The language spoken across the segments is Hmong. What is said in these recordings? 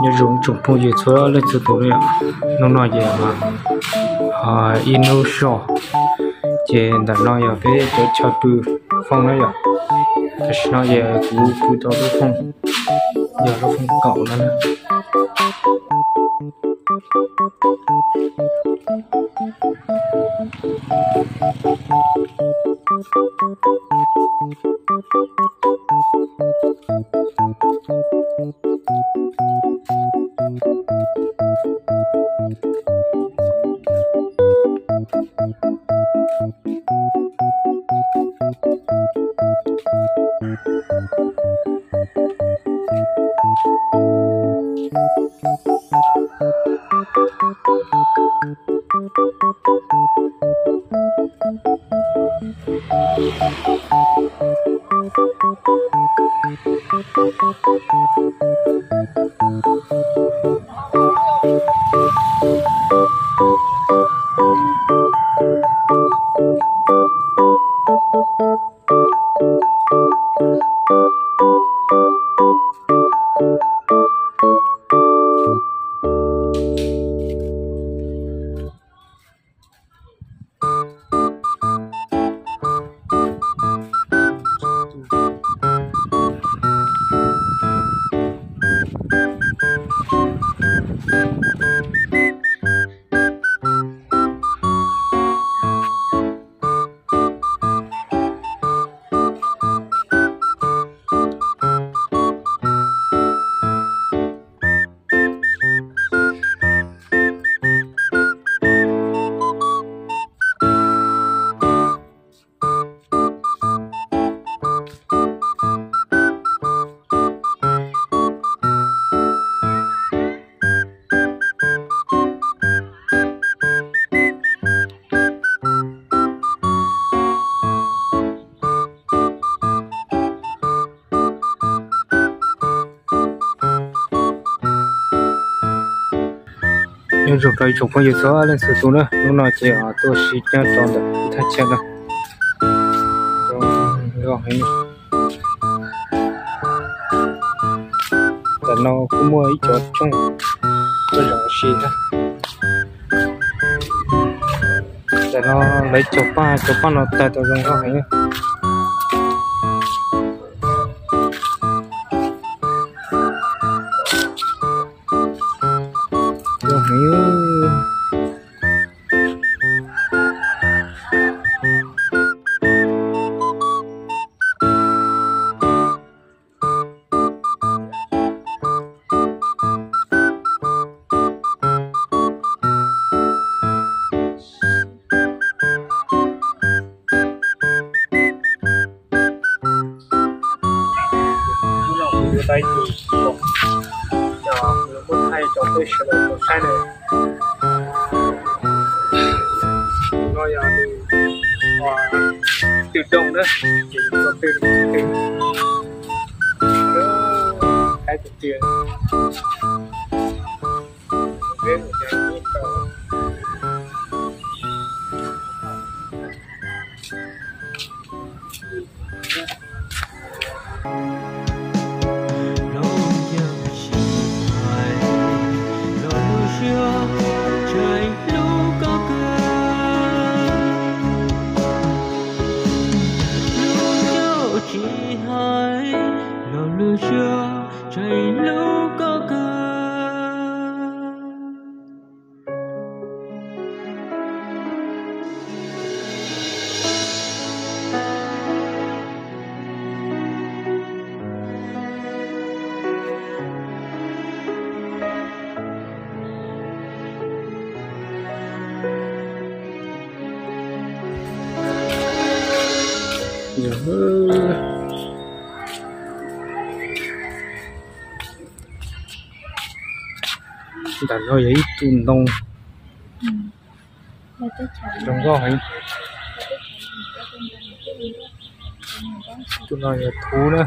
Nyob zoo tsoom phooj ywg txhua leej txhua tus na yom, hnub no ces ib hnub so, ces ntawm no yog peb cov chaw pw foob na yom. Tam sim no ces kuv pw tau lub foob, yog lub foob kaum no na. Nyob zoo rau ib tsoom phooj ywg txhua leej txhua tus na, hnub no ces tuaj sib cog rau ntawm thaj chaw no. Ntawm no kuj muaj ib cov tsooj tuaj zov ua si na. Ntawm no lawv cog paj, cov paj no tawg tau zoo nkauj heev. Zoo heev. Hnub no kuv yuav tau ib tug vloog, kuv yuav muab thaij rau peb sawv daws tau saib na. Tus no yog nws twm doog na, ces nws txog twg nws txog twg. Qaib tiag tiag. Peb mus cas ib tau. Ntawm no yog ib tug ntoo zoo nkauj heev. Tus no yog thuv na.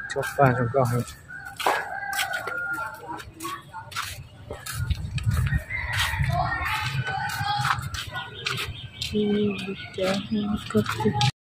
Tsob paj zoo nkauj heev. Cov koj